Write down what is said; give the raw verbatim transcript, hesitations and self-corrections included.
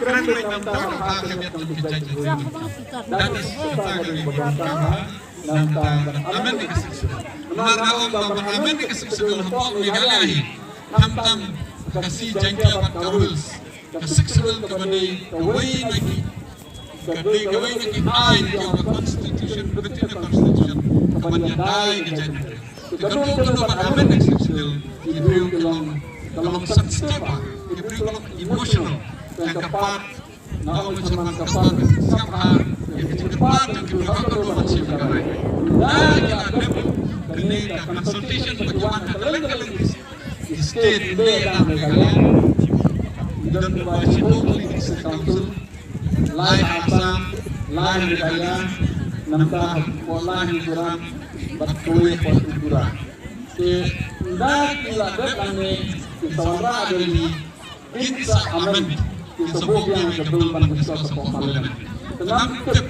kren beit namar ka ka miat jong ka jaitbynriew. That is ka ka ri ba ka ka namar ban amend ïa ka Sixth Schedule. Namar nga ong ba ban amend ïa ka Sixth Schedule hapoh Meghalaya hi, khamtam ka Khasi, Jaiñtia bad Garo Hills, ka Sixth Schedule kaba dei kawei na ki, ka dei kawei na ki aiñ kiba constitution, within the constitution, kaban ïada ïa ka jaitbynriew. Te kano kano ban amend ïa ka Sixth Schedule, ki briew ki long, ka long sensitive, ki briew ki long emotional. Te ka part, nga ong shaman ka part, sngap bha ïa ka jingkyrpad jong ki briew, kano ban shim ka rai. Ynda ki la dep kane ka consultation ba ki wan ha kylleng kylleng ki state, ynda dang Meghalaya, ki don ba shiteng tylli ki state council, lai ha Assam, lai ha Meghalaya, nangta hapoh lai ha Mizoram, bad kawei hapoh Tripura. Te ynda ki la dep hangne, kin sa wanrah ha Delhi, kin sa amend, kin sa buh biang ïa ka bill ban discuss hapoh Parliament. Te ngam tip